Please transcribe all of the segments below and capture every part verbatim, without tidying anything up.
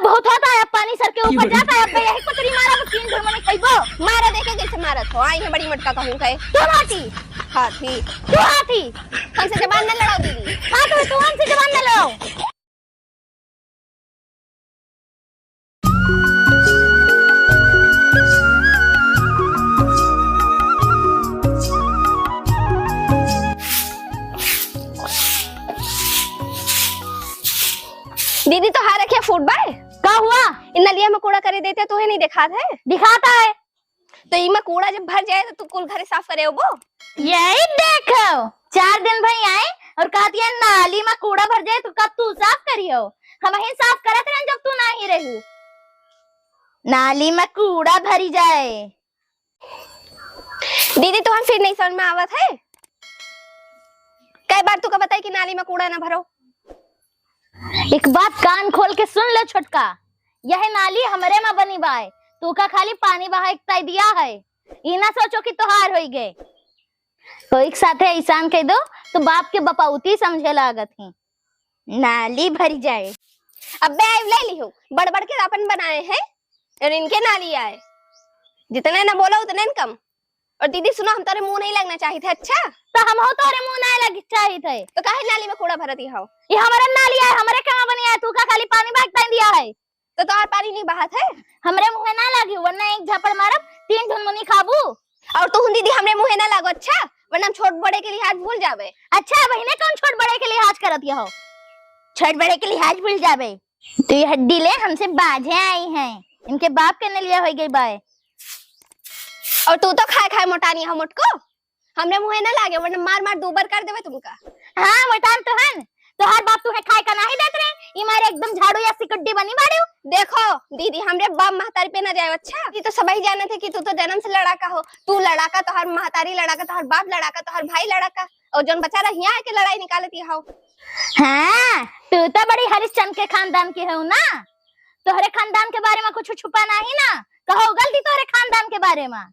बहुत होत है, अब पानी सर के ऊपर जात है, अब यही कुतरी मारा, अब तीन झुरमुनी खइबो। मारा देखे कैसे मारत हो, आई है बड़ी मोटका कहूँ कहे। तू हाथी। हाथी। तू हाथी। हमसे जबान न लड़ाओ दीदी। हाँ, तो तू हमसे जबान न लड़ाओ। दीदी, तोहार अँखिया फूट बाय? का हुआ? इ नलिया में कूड़ा करे देते, तोहे नहीं देखात है? दिखाता है। तो इमा कूड़ा जब भर जाए तो तू कुल घरे साफ करे होबो? यही देखो, चार दिन भई आए और कहती है नाली में कूड़ा भर जाए तो कब तू साफ करियो? हम ही साफ करत रहन जब तू नाही रहू। नाली में कूड़ा भरी जाए। दीदी, तुहन फिर नहीं समझ में आवत है? कई बार तुका बताई कि नाली में कूड़ा ना भरो। एक बात कान खोल के सुन ले छोटका, यह नाली हमरे में बनी बाय, तू का खाली पानी बहाए के तय दिया है, ई ना सोचो कि तोहार होई गए। कोई के साथे एहसान कह दो तो बाप के बपौती समझे लागत ही। नाली भरी जाए। अबे आई ले लिहो, बड़ बड़ के अपन बनाए हैं और इनके नाली आए। जितने न बोलो उतने न कम। और दीदी सुनो, हम तोरे मुंह नहीं लगना चाहिए थे, अच्छा? तो हम हो तोरे मुंह नहीं लग चाहिए थे। तो काहे नाली में कूड़ा भरत ही हो? ये हमारा नाली है, हमारे कहाँ बनी है, तू का खाली पानी बहाए के तय दिया है? तो तोहार पानी नहीं बहात है? हमरे मुँहे ना लागी, वरना एक झापड़ मारब, तीन झुनमुनी खाबू। और तू दीदी हमरे मुँहे ना लागो, अच्छा? वरना हम छोट बड़े के लिहाज भूल जाबे। अच्छा बहिने, कौन छोट बड़े के लिहाज करत यहो? छोट बड़े के लिहाज भूल जाबे। तू ये हड्डी ले, हमसे बाझे आई हैं, इनके बाप के नलिया हो गई बाय। और तू तो खाए खाए मोटानी हो मोटको, हमरे मुँहे ना लागे, वरना मार मार दूबर कर देबे तुमका। हाँ, मोटान तो हन, तोहार बाप तुहे खाए का नाही देत रहे, ई मारे एकदम झाड़ू या सिकुड्डी बनी बाड़ू। देखो दीदी, हमरे बाप महतारी पे ना जाए, अच्छा? ये तो सबही जानत है कि तू तो जन्म से लड़ाका हो, तू लड़ाका, तोहार महतारी लड़ाका, तोहार बाप लड़ाका, तोहार भाई लड़ाका, और जौन बचा रहिया है के लड़ाई निकालत ही हो। हाँ, तू तो बड़ी हरिश्चंद्र के खानदान के हो ना, तोहरे खानदान के बारे में कुछ छुपा नाही ना, कहो गलती तोहरे खानदान के बारे में।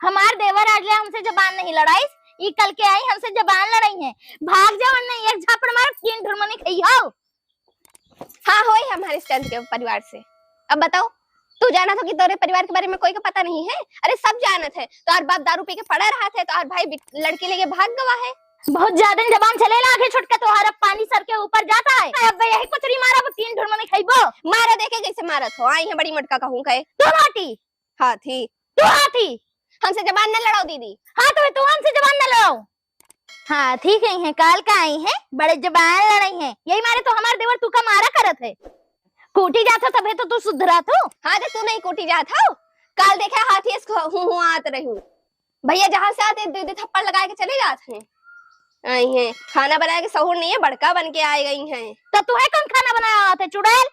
हमार देवर आज ले हमसे जबान नहीं लड़ाइस, ई कल के आई हमसे जबान लड़ाई है। भाग जाओ, वरना एक झापड़ मारब, तीन ढुरमनी खइहो। हाँ, होई हम हरिश्चंद्र के परिवार से। अब बताओ, तू जानत हो कि तोरे परिवार के बारे में कोई को पता नहीं है? अरे, सब जानत है। तोहार बाप दारू पी के पड़ा रहत है, तोहार भाई बिट-, लड़की लेके भाग गवा है। बहुत ज्यादा जबान चले लागे छोटका, तोहार अब पानी सर के ऊपर जाता है। अब यही कुचरी मारब, तीन ढुरमनी खइबो। मारा देखे कैसे मारत हो, आई है बड़ी मोटका कहूँ कहे। तू हाथी। हाथी। तू हाथी। हमसे जबान न लड़ाओ दीदी। हाँ, तो तू हमसे जबान न लड़ाओ। हाँ, ठीक है, हैं, काल का आई हैं, बड़े जबान लड़ाई हैं। यही मारे तो हमार देवर तू का मारा करत है। कूटी जात हो तबे तो तू सुधरात हो। हाँ, तो तू नहीं कूटी जात हो। काल देखा हाथी से हूँ हूँ आत रहू। भैया जहाँ से आते दे दे थप्पड़ लगाए के चले जात हैं। आई हैं, खाना बनाए के सहूर नहीं है, बड़का बन के आए गई हैं। तो तू है कौन खाना बनाया आते चुड़ैल?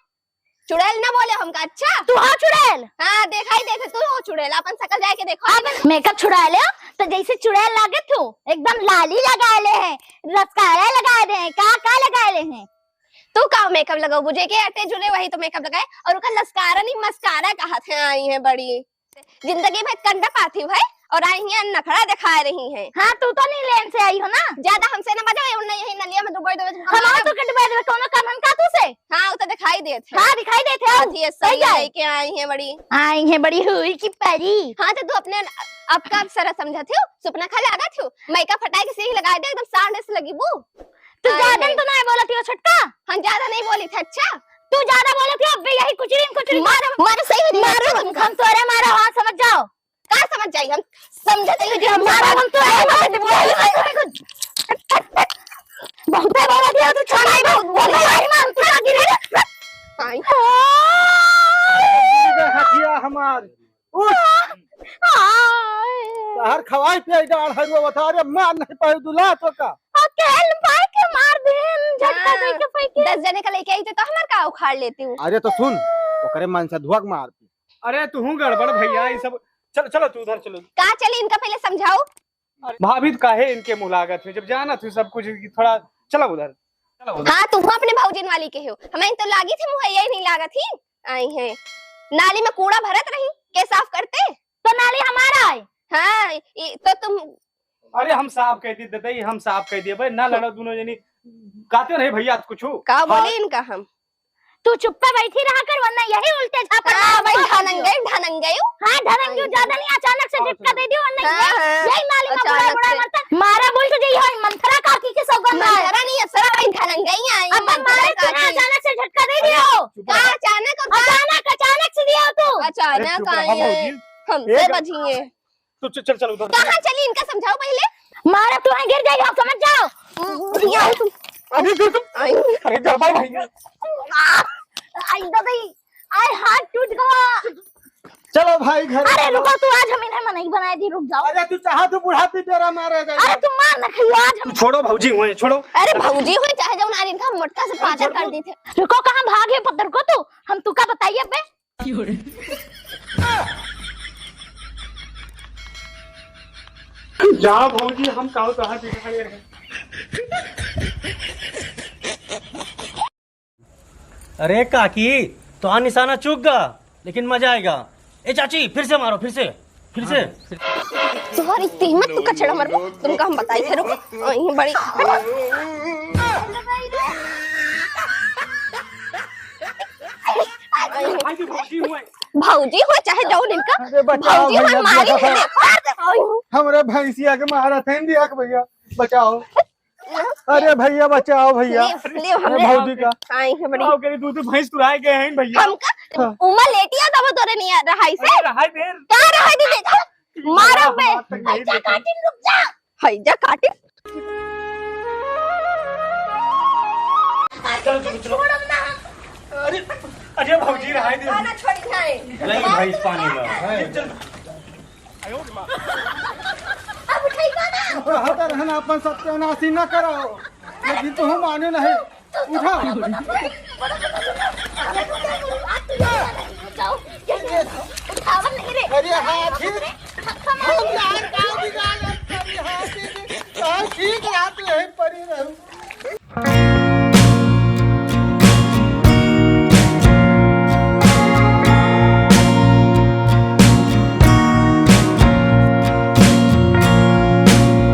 चुड़ैल ना बोले हमका, अच्छा? तू हो चुड़ैल? हाँ, देखाई देत है, तू हो चुड़ैल, अपन शकल जाए के देखो। अब makeup छुड़ा ले, तो जैसे चुड़ैल लागे तू, एकदम लाली लगा ले हैं, लस्कारा लगा दे हैं, का, का लगा ले हैं? तू का makeup लगाओ, बुझे के अटे जुले वही तो makeup लगाए, और ओकर लस्कारा नहीं, मस्कारा कहत है, आई है बड़ी। जिंदगी भर कंडा पाती है और आई हियां नखड़ा दिखा रही है। हाँ, तू तो नीलैंड से आई हो ना? ज्यादा हमसे ना बजाओ, उन्हें यही नलिया में डुबोई देवे, तुमको हम मारा। तो के डुबोई देवे, कौनो काम हम का तू से? हाँ, वो तो दिखाई देत है। हाँ, दिखाई देत है। हाथी ये सही सही है। लेके आई है बड़ी। आई है बड़ी हुई की परी। हाँ, तो तू अपने आपका अप्सरा समझत हो, सुपना खा लागत हो, makeup हटाए के सीख लगा दे, एकदम सांड से लगी बू। तू आई ज्यादा है। तो नहीं बोलती हो छोटका। हम ज्यादा नहीं बोली थे, अच्छा? तू ज्यादा बोलती हो, अबे यही कुचरी, कुचरी। मारो, मारो, सही हो, मारो, मारो। हम तोरे मारो, हाँ, समझ जाओ। का समझ जाई हम? समझत ही कि हम मारो, हम तो है, मारो, मारो, मारो। बहुत है, बहुत है, तू छोड़, बहुत, बहुत है, मार, मार, तू आगे रे। आई। हथिया हमार। उठ। तहर खवाई पियाई डाल हरुआ बता रे, मार नहीं पाए दुला तो का। अकेल पाए के मार देन, झटका हाँ, दे के फेंके। दस जने का लेके आई थे तो हमार का उखाड़ लेती हूँ। अरे तो सुन, ओकरे मन से धुआक मार। अरे तू गड़बड़ भैया, ये सब। चल, चलो तू उधर चलो। का चली, इनका पहले समझाओ। अरे भाभी तो काहे इनके मुँह लागत है, जब जानत हो सब कुछ कि थोड़ा चलो उधर, चलो उधर। हाँ, तू अपने भौजिन वाली के हो, हमें तो लागी थी मुँह, यही नहीं लागत ही। आई है, नाली में कूड़ा भरत रही, के साफ करते? तो नाली हमारा है। हाँ, ई तो तुम अरे हम साफ कह दिए ददई, हम साफ कह दिए भाई, ना लड़ो दोनों जनी। कहते नहीं भैया कुछ। का हाँ। बोली इनका हम? तू चुप्पे बैठी रहा कर, वरना यही उल्टे झापड़ हाँ, मारूंगा। भाई, ढनंगई, ढनंगई। हाँ, ढनंगई ज्यादा नहीं, अचानक से झटका दे दियो, वरना हाँ, यही, हाँ। यही नाली में अचानक बुड़ा, बुड़ा से। मरता। मारा बोल तो यही है, मंथरा काकी के सौगंध है। मंथरा नहीं है, सर, भाई, ढनंगई आई, अब मंथरा मारे तू ना काकी। अचानक से झटका दे दियो। चुप रह। का अचानक और का? अचानक, अचानक से दियो तू। अचानक अरे, चुप रहा आई है। भौजी। हमसे एक बझिए। तो च-, चल, चल उधर। कहाँ चली, इनका समझाओ पहले। मारा तू गिर जाई हो, समझ जाओ। भैया, तुम अरे, गिर तुम। आई। अरे, गड़बड़ भैया। आई दादा, आई हाथ टूट गवा। चलो भाई, घर अरे, चलो। रुको, तू आज हम इन्हें मनई बनाए दी, रुक जाओ। अरे, तू चाहा तो बुढ़ापी डेरा मारे जाए। अरे, तू मार ना खाइयो आज हम। तू छोड़ो भौजी हुए, छोड़ो। अरे, भौजी हुए चाहे जौन आज इनका मोटका से पातर कर दी थे। रुको, कहाँ भागे पत्थर को तू? हम तू का बताइए बे? जा भौजी, हम काऊ तोहार बिगाड़े रहे। अरे काकी, तोहार निशाना चूक गा, लेकिन मजा आएगा। ए चाची, फिर से मारो, फिर से, फिर से। तुम्हारी कीमत तो कचड़ा मरबो, तुमका हम बताई थे, रुको। आई बड़ी। भाई की भौजी हुए। भौजी हो चाहे जौन इनका, अरे बचाओ भौजी हो भैया, मारी बचाओ। है, मार दे, आई। हमरे भैंसिया के मारा थे, देख भैया, बचाओ। अरे भैया, बचाओ भैया। ले, ले, अरे हमरे भौजी का। आई है बड़ी। आओ, करी दूध भैंस तुराए गए हैं भैया। हमका हाँ। उमा लेटिया तब तोरे नहीं आ रहा है से। अरे रहा है देर। का रहा है दीदी? मारो बे। मार तक नहीं हैजा देती। काटिन, रुक जा। हैजा काटिन। चलो, चलो, चलो। छोड़ो ना। अरे, अरे भौजी, रहाई दे। ना, ना, छोड़ी जाए। नहीं भाई, इस पानी में। चल। अब उठाई ना। रहता रहना, अपन सत्यानाशी ना कराओ। लेकिन तू माने नहीं। उठा। उठावन नहीं रे। अरे हाँ, फिर?